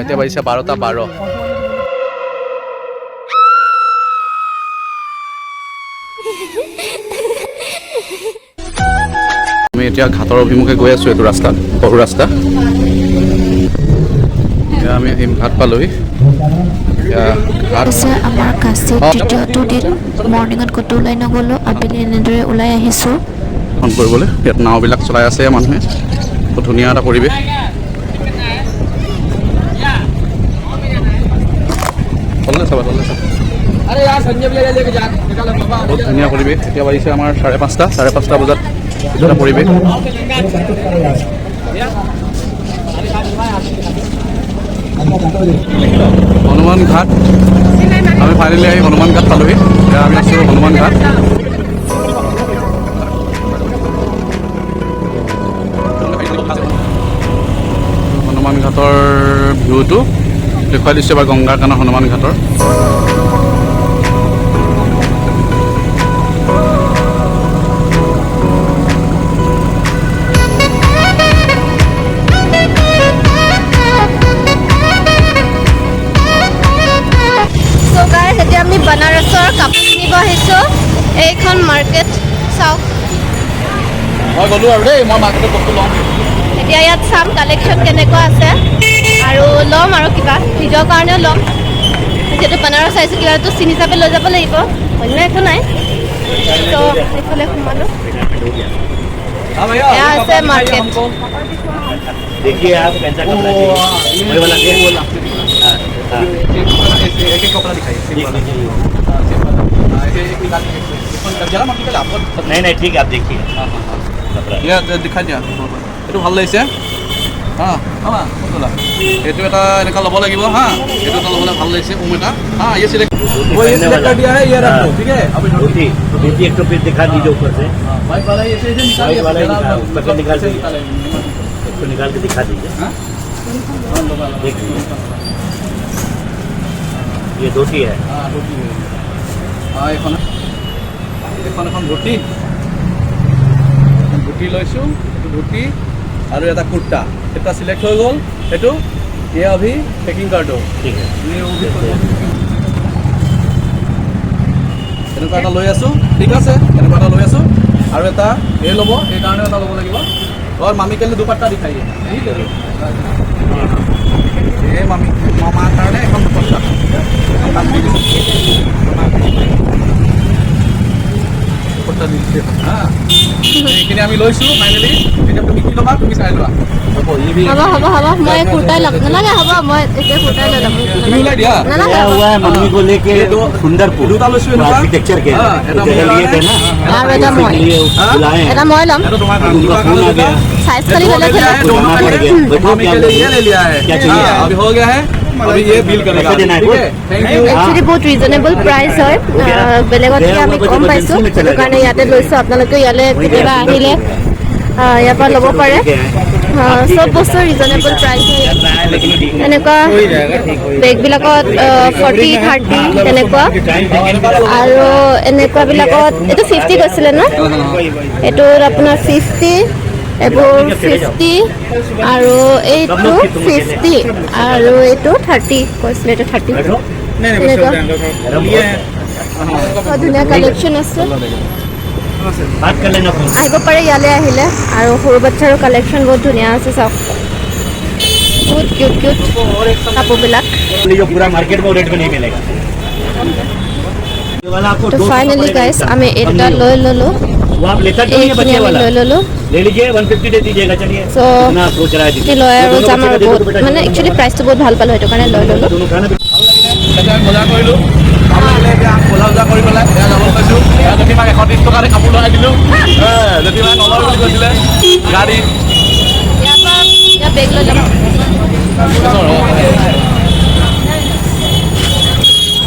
এতিয়া বাজিছে 12টা 12। আমি এতিয়া ঘাটৰ অভিমুখে গৈ আছোঁ। এইটো ৰাস্তাত, সৰু ৰাস্তা। এতিয়া আমি আহিম, ঘাট পালোহি। এতিয়া ঘাট আছে আমাৰ কাশীৰ তৃতীয়টো দিন। মৰ্ণিঙত ক'তো ওলাই নগ'লোঁ, আবেলি এনেদৰে ওলাই আহিছোঁ। ফোন কৰিবলৈ। ইয়াত নাওবিলাক চলাই আছে মানুহে। বহুত ধুনীয়া এটা পৰিৱেশ। তললৈ চাবা, তললৈ চাবা। বহুত ধুনীয়া পৰিৱেশ। এতিয়া বাজিছে আমাৰ 5:30। 5:30 বজাত এইটো এটা পৰিৱেশ। হনুমান ঘাট। আমি ফাইনেলি আহি হনুমান ঘাট পালোহি। এতিয়া আমি আছোঁ হনুমান ঘাট। হনুমান ঘাটৰ ভিউটো দেখুৱাই দিছোঁ এবাৰ, গংগাৰ কাণৰ হনুমান ঘাটৰ। চ' গাইজ, এতিয়া আমি বানাৰসৰ কাপোৰ কিনিব আহিছোঁ। এইখন মাৰ্কেট চাওক। মই গ'লোঁ আৰু দেই, মই মাৰ্কেটত বস্তু ল'ম। এতিয়া ইয়াত চাম কালেকশ্যন কেনেকুৱা আছে আৰু ল'ম আৰু কিবা নিজৰ কাৰণেও ল'ম। যিহেতু বানাৰস আহিছোঁ, কিবা এটাতো চিন হিচাপে লৈ যাব লাগিব, অন্য একো নাই। ত' এইফালে সোমালোঁ। এয়া আছে মাৰ্কেট। देखिए, आप कैसा कपड़ा चाहिए? वही वाला ये वाला। हाँ हाँ एक एक कपड़ा दिखाइए। देख लीजिए। एक निकाल। जरा मत निकाल आपको। नहीं नहीं, ठीक है, आप देखिए कपड़ा। ইয়াত দেখাই দিয়া। এইটো ভাল লাগিছে। হা হা, ক'ত গ'লা? এইটো এটা এনেকুৱা ল'ব লাগিব। হা, এইটো এটা ল'বলৈ ভাল লাগিছে। এটা হা, ये सिलेक्ट वो ये सिलेक्ट कर दिया है, ये रख लो, ठीक है अभी। धोती, धोती एक तो फिर दिखा दीजिए ऊपर से। व्हाइट वाला ये ऐसे निकालिए। व्हाइट वाला ही निकाल, ऊपर से निकाल ऐसे दीजिए। निकालेंगे। इसको निकाल के दिखा दीजिए। हाँ? देख लीजिए, ये धोती है। হা, ধুতি। হা, এইখন এইখন এখন ধুতি, ধুতি লৈছোঁ। এইটো ধুতি আৰু এটা কুৰ্তা, এটা চিলেক্ট হৈ গ'ল। এইটো ये अभी पैकिंग कर दो। ठीक है। এনেকুৱা এটা লৈ আছোঁ, ঠিক আছে। এনেকুৱা এটা লৈ আছোঁ আৰু এটা এই ল'ব, সেইকাৰণে এটা ল'ব লাগিব। और मामी के लिए दुपट्टा दिखाइए। এই মামী, মামাৰ কাৰণে এখন দুপট্টা। এখন তাক দি দিছোঁ। দুপট্টা দি দিছোঁ এখন। হা, এইখিনি আমি লৈছোঁ ফাইনেলি। এতিয়া তুমি কি ল'বা, তুমি চাই লোৱা। হ'ব, ये भी হ'ব হ'ব হ'ব, মই কুৰ্তাই ল'ম। নালাগে, হ'ব, মই এতিয়া কুৰ্তাই লৈ ল'ম। তুমি ওলাই দিয়া। নালাগে। गया হ'ব। हुआ है मम्मी को लेके ये दो- सुंदरपुर। দুটা লৈছোঁ এনেকুৱা। आर्किटेक्चर के हाँ, এটা जगह लिए थे ना, আৰু এটা उसी মই। के लिए बुलाए हैं। এটা মই ল'ম। এটা তোমাৰ अब उनका फोन आ गया। চাইজ খালি বেলেগ लिया বেলেগ। है, दोनों जाना पड़ गया। बैठो, मम्मी क्या के लिए ये ले लिया है। क्या चाहिए? हाँ, अभी हो गया है, अभी ये बिल करेगा। पैसा देना है ठीक कुछ? है, thank you. Actually বহুত ৰিজনেবল প্ৰাইচ হয়। বেলেগতকৈ আমি কম পাইছোঁ, সেইটো কাৰণে ইয়াতে লৈছোঁ। আপোনালোকেও ইয়ালৈ কেতিয়াবা আহিলে ইয়াৰ পৰা ল'ব পাৰে। চব বস্তু ৰিজনেবল প্ৰাইচ হয়। এনেকুৱা বেগবিলাকত 40, 30 তেনেকুৱা আৰু এনেকুৱাবিলাকত এইটো 50 কৈছিলে ন? এইটোত আপোনাৰ 50, এইবোৰ 50 আৰু এইটো 50 আৰু এইটো 30 কৈছিলে, এইটো 30। তেনেকুৱা বৰ ধুনীয়া কালেকশ্যন আছে। बात कर लेना फोन। আহিব পাৰে ইয়ালৈ আহিলে। আৰু সৰু বাচ্ছাৰো কালেকশ্যন বহুত ধুনীয়া আছে, চাওক। বহুত কিউট কিউট কাপোৰবিলাক। जो पूरा मार्केट में वो रेट में नहीं मिलेगा, ये वाला आपको তো 200 का ফাইনেলি पड़ेगा গাইজ, इसका। আমি এই कम দুটা नहीं লৈ होगा। ল'লোঁ। वो आप लेता क्यों नहीं है? এইখিনি बच्चे আমি वाला লৈ ল'লোঁ। ले लीजिए, 150 दे दीजिएगा। चलिए, So, इतना सोच रहा है কি লয় আৰু যাম আৰু। বহুত মানে একচুৱেলি প্ৰাইচটো বহুত ভাল পালোঁ, সেইটো কাৰণে লৈ ল'লোঁ। दोनों खाना। এতিয়া আমি বজাৰ কৰিলোঁ, ভাল লাগিলে। এতিয়া বজাৰ চজাৰ কৰি পেলাই এয়া যাব লৈছোঁ। এয়া জেঠীমাক 130 টকাতে কাপোৰ লগাই দিলোঁ। জেঠীমাক নলয় বুলি কৈছিলে গাড়ী। ইয়াৰ পৰা ইয়াৰ বেগ লৈ ল'ম।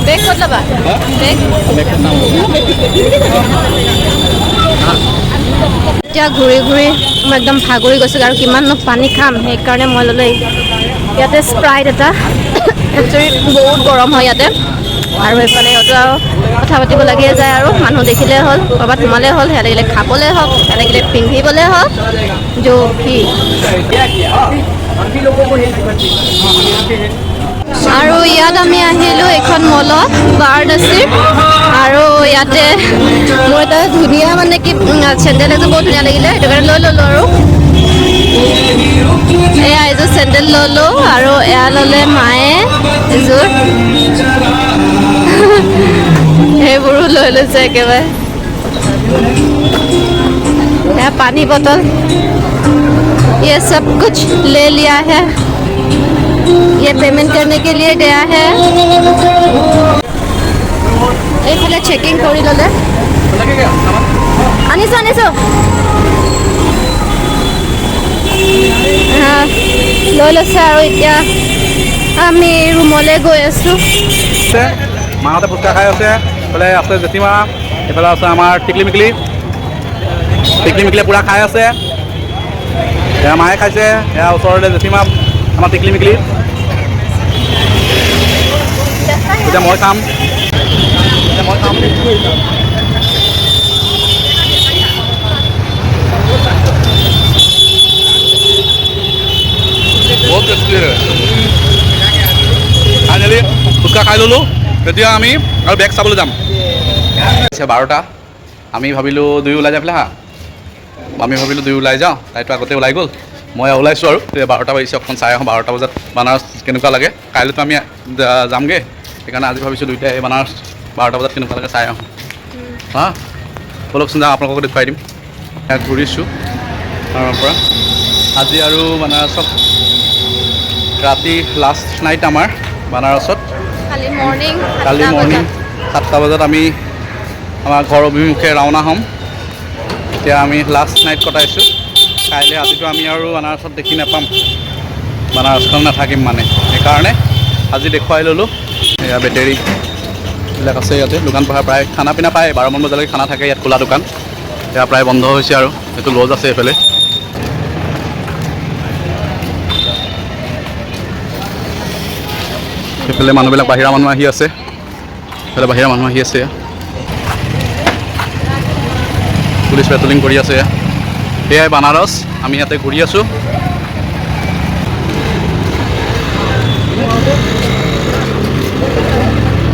বেগ ক'ত ল'বা? বেগ এতিয়া ঘূৰি ঘূৰি মই একদম ভাগৰি গৈছোঁ আৰু কিমাননো পানী খাম, সেইকাৰণে মই ল'লোঁ ইয়াতে স্প্ৰাইট এটা। একচুৱেলি বহুত গৰম হয় ইয়াতে। আৰু এইফালে সিহঁতো আৰু কথা পাতিব লাগিয়ে যায় আৰু মানুহ দেখিলে হ'ল, ক'ৰবাত সোমালে হ'ল, সেয়া লাগিলে খাবলৈ হওক, সেয়া লাগিলে পিন্ধিবলৈ হওক, জোখি। আৰু ইয়াত আমি আহিলোঁ এইখন মলত বাৰাণসীৰ। আৰু ইয়াতে মোৰ এটা ধুনীয়া মানে কি চেণ্ডেল এযোৰ বহুত ধুনীয়া লাগিলে, সেইটো কাৰণে লৈ ল'লোঁ। আৰু এয়া এযোৰ চেণ্ডেল ল'লোঁ আৰু এয়া ল'লে মায়ে এযোৰ, সেইবোৰো লৈ লৈছে একেবাৰে। এয়া পানী বটল, ये सब कुछ ले लिया है, ये पेमेंट करने के लिए गया है। এইফালে চেকিং কৰি ল'লে। আনিছোঁ আনিছোঁ, লৈ লৈছে। আৰু এতিয়া আমি ৰুমলৈ গৈ আছোঁ। মাহঁতে ফুচকা খাই আছে, এইফালে আছে জেঠীমা, এইফালে আছে আমাৰ টিকলি মিকলি। টিকলি মিকলিয়ে পূৰা খাই আছে, এয়া মায়ে খাইছে, এয়া ওচৰতে জেঠীমা আমাৰ টিকলি মিকলি। এতিয়া মই খাম, এতিয়া মই খাম। বহুত টেষ্টি। ফাইনেলি ফুচকা খাই ল'লোঁ। এতিয়া আমি আৰু বেগ চাবলৈ যাম। 12টা, আমি ভাবিলোঁ দুয়ো ওলাই যাই পেলাই। হা, আমি ভাবিলোঁ দুয়ো ওলাই যাওঁ, তাইতো আগতে ওলাই গ'ল, মই ওলাইছোঁ। আৰু এতিয়া 12টা বাজিছে, অকণমান চাই আহোঁ 12টা বজাত বানাৰস কেনেকুৱা লাগে। কাইলৈতো আমি যামগৈ, সেইকাৰণে আজি ভাবিছোঁ দুয়োটাই বানাৰস 12টা বজাত কেনেকুৱা লাগে চাই আহোঁ। হা, ব'লকচোন যাওঁ, আপোনালোকক দেখুৱাই দিম। ইয়াত ঘূৰিছোঁ তাৰ পৰা আজি আৰু বানাৰসত ৰাতি লাষ্ট নাইট আমাৰ বানাৰসত। কালি মৰ্ণিং 7টা বজাত আমি আমাৰ ঘৰ অভিমুখে ৰাওনা হ'ম। এতিয়া আমি লাষ্ট নাইট কটাইছোঁ। কাইলৈ ৰাতিটো আমি আৰু বানাৰসত দেখি নাপাম, বানাৰসখন নাথাকিম মানে, সেইকাৰণে আজি দেখুৱাই ল'লোঁ। এয়া বেটেৰীবিলাক আছে ইয়াতে, দোকান পোহাৰ প্ৰায় খানা পিনা পায়। 12মান বজালৈকে খানা থাকে ইয়াত, খোলা দোকান। এয়া প্ৰায় বন্ধ হৈছে আৰু এইটো লজ আছে এইফালে। সেইফালে মানুহবিলাক বাহিৰা মানুহ আহি আছে, সেইফালে বাহিৰা মানুহ আহি আছে। পুলিচ পেট্ৰলিং কৰি আছে। সেয়াই বানাৰস, আমি ইয়াতে ঘূৰি আছোঁ।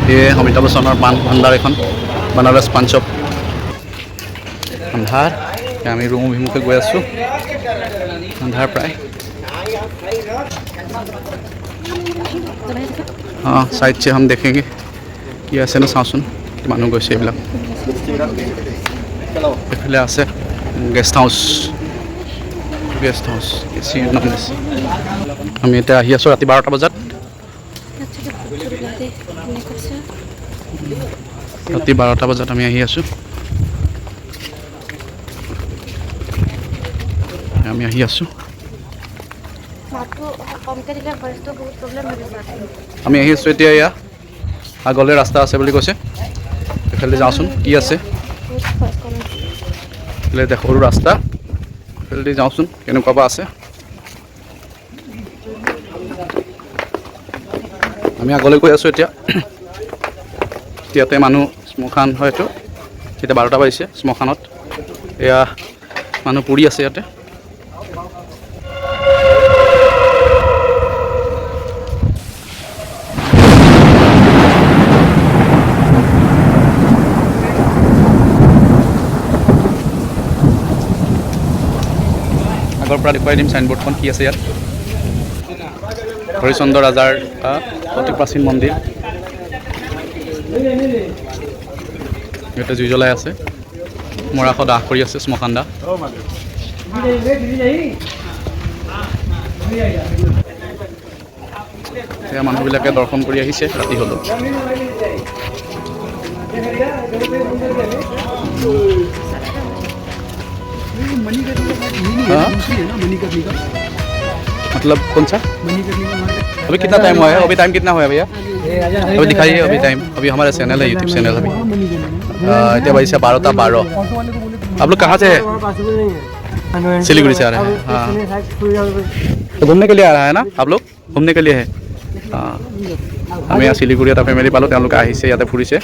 সেয়ে অমিতাভ বচ্চনৰ পাণ ভাণ্ডাৰ এখন, বানাৰস পাণ শ্বপ। আন্ধাৰ, আমি ৰুম অভিমুখে গৈ আছোঁ। আন্ধাৰ প্ৰায়। অঁ, চাইড চে হাম দেখেংগে কি আছে ন, চাওঁচোন মানুহ গৈছে এইবিলাক। এইফালে আছে guest house, guest house AC non AC. আমি এতিয়া আহি আছোঁ ৰাতি 12টা বজাত। ৰাতি 12টা বজাত আমি আহি আছোঁ। আমি আহি আছোঁ। আমি আহি আছোঁ এতিয়া। এয়া আগলৈ ৰাস্তা আছে বুলি কৈছে, এইফালে যাওঁচোন কি আছে। এইফালে এতিয়া সৰু ৰাস্তা, এইফালেদি যাওঁচোন কেনেকুৱা বা আছে। আমি আগলৈ গৈ আছোঁ এতিয়া। ইয়াতে মানুহ শ্মশান হয়তো, এতিয়া 12টা বাজিছে শ্মশানত। এয়া মানুহ পুৰি আছে ইয়াতে। আগৰ পৰা দেখুৱাই দিম চাইনবোৰ্ডখন কি আছে ইয়াত। হৰিচন্দ্ৰ ৰাজাৰ অতি প্ৰাচীন মন্দিৰ। ইয়াতে জুই জ্বলাই আছে, মৰাশ দাহ কৰি আছে, শ্মশান দাহ। এয়া মানুহবিলাকে দৰ্শন কৰি আহিছে ৰাতি হ'লেও। मतलब कौन सा अभी कितना टाइम हुआ है? अभी टाइम कितना हुआ है भैया? अभी दिखाइए अभी टाइम। अभी हमारा चैनल है, यूट्यूब चैनल। अभी इतना बजे 12:12। आप लोग कहाँ से है? सिलीगुड़ी से आ रहे हैं। हाँ, तो घूमने के लिए आ रहा है ना आप लोग? घूमने के लिए है। हाँ, আমি শিলিগুৰি এটা ফেমিলি পালোঁ, তেওঁলোকে আহিছে, ইয়াতে ফুৰিছে।